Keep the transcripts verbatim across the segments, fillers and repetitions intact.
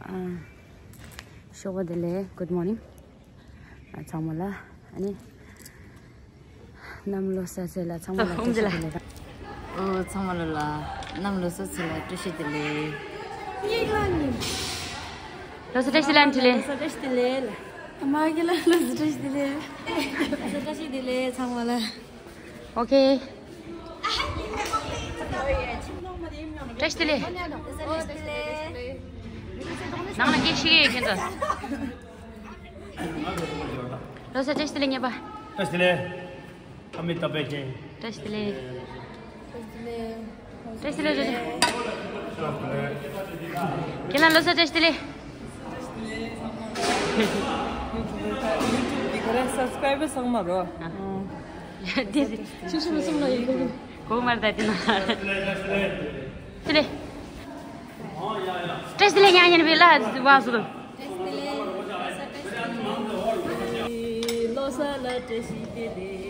ཨ། ཞོགས་པ་བདེ་ལེགས། Good morning. ཨ། ཚང་མ་ལ། ཨ་ནི། གནམ་ལོ་གསར་ཚེས་ལ་ཚང་མ་ལ་ཨོ་བཀྲ་ཤིས་བདེ་ལེགས། ཨོ། ཚང་མ་ལ་ལ་གནམ་ལོ་གསར་ཚེས་ལ་བཀྲ་ཤིས་བདེ་ལེགས། ལོ་གསར་བཀྲ་ཤིས་བདེ་ལེགས། བཀྲ་ཤིས་བདེ་ལེགས། ཨ་མ་གི་ལ་ལོ་གསར་བཀྲ་ཤིས་བདེ་ལེགས། ལོ་གསར་བཀྲ་ཤིས་བདེ་ལེགས་ཚང་མ་ལ། ཨོ་ཁེ། བཀྲ་ཤིས་བདེ་ལེགས། ནང་ལ་སྐད་ཤིག་ཡོད་ཁྱེད་ཚོ། ལོ་གསར་བཀྲ་ཤིས་བདེ་ལེགས་ཉེ་པ། བཀྲ་ཤིས་བདེ་ལེགས། ཨ་མི་ཏོ་པེ་ཁེ། བཀྲ་ཤིས་བདེ་ལེགས། བཀྲ་ཤིས་བདེ་ལེགས། ཁྱེད་རང་ལོ་གསར་བཀྲ་ཤིས་བདེ་ལེགས། ཡུ་ཊུབ་གི་ཁོ་རང་སབ་སི་ཀ་རའི་བར་ཚང་མ་རོ། ཨ། དེ་ཆུ་ཆུ་མ་སོང་ལ་ཡི་གོ་གོ་མར་ད་དེ་ན། བཀྲ་ཤིས་བདེ་ལེགས། བཀྲ་ཤིས་བདེ་ལེགས། ཉག་ཉེ་བའི་ལ་བ་སུ་དང་། ལོ་གསར་ལ་བཀྲ་ཤིས་བདེ་ལེགས།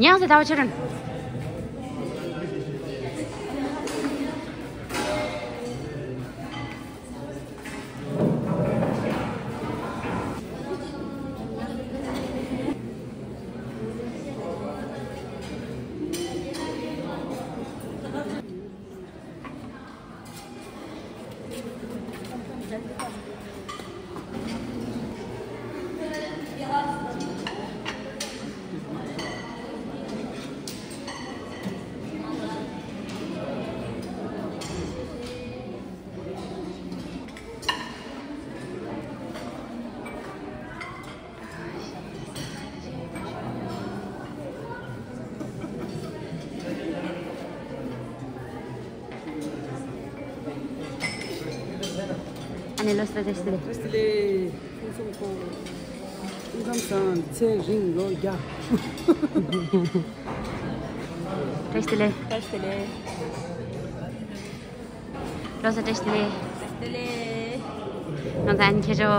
ཉང་སེ་ཐའོ་ཆེ་རན། ཨ་ནེ་ལོ་གསར་བཀྲ་ཤིས་བདེ་ལེགས། བཀྲ་ཤིས་བདེ་ལེགས། ཕུན་སུམ་ཚོགས། སྐུ་ཁམས་བཟང་། ཚེ་རིང་ལོ་བརྒྱ། བཀྲ་ཤིས་བདེ་ལེགས། བཀྲ་ཤིས་བདེ་ལེགས། ལོ་གསར་བཀྲ་ཤིས་བདེ་ལེགས། བཀྲ་ཤིས་བདེ་ལེགས། ང་ཚོ་ཨ་ནེ་ཁྱེད་ཚོ།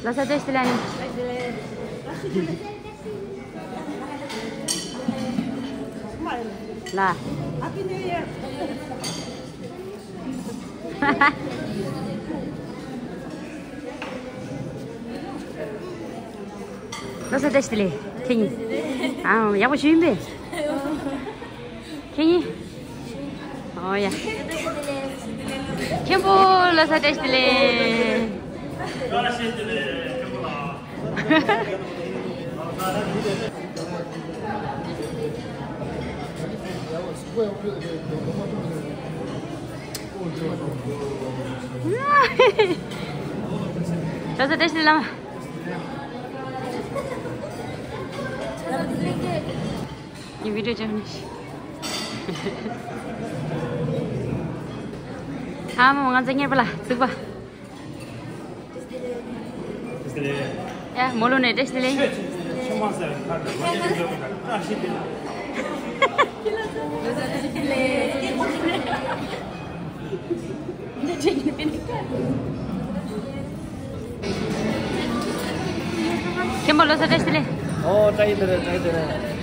ལོ་གསར་བཀྲ་ཤིས་བདེ་ལེགས། ལ། Happy New Year. ལོ་གསར་བཀྲ་ཤིས་བདེ་ལེགས། ཁྱེད་གཉིས། ཨང་། ཡག་པོ་ཞུ་ཡིན་པས། ཁྱེད་གཉིས། ཨོ་ཡ། མཁན་པོ་ལོ་གསར་བཀྲ་ཤིས་བདེ་ལེགས། ལོ་གསར་བཀྲ་ཤིས་བདེ་ལེགས་ལགས། ངའི་བི་ཌིའོ་བྱས་ནས། ཨ་མ་ང་ཚོ་ཉེ་པ་ལ་ཙིག་པ། ཡ་མོ་ལོ་ནས་བཀྲ་ཤིས་བདེ་ལེགས། མཁན་པོ་ལོ་གསར་བཀྲ་ཤིས་བདེ་ལེགས། ཨོ། བཀྲ་ཤིས་བདེ་ལེགས། བཀྲ་ཤིས་བདེ་ལེགས།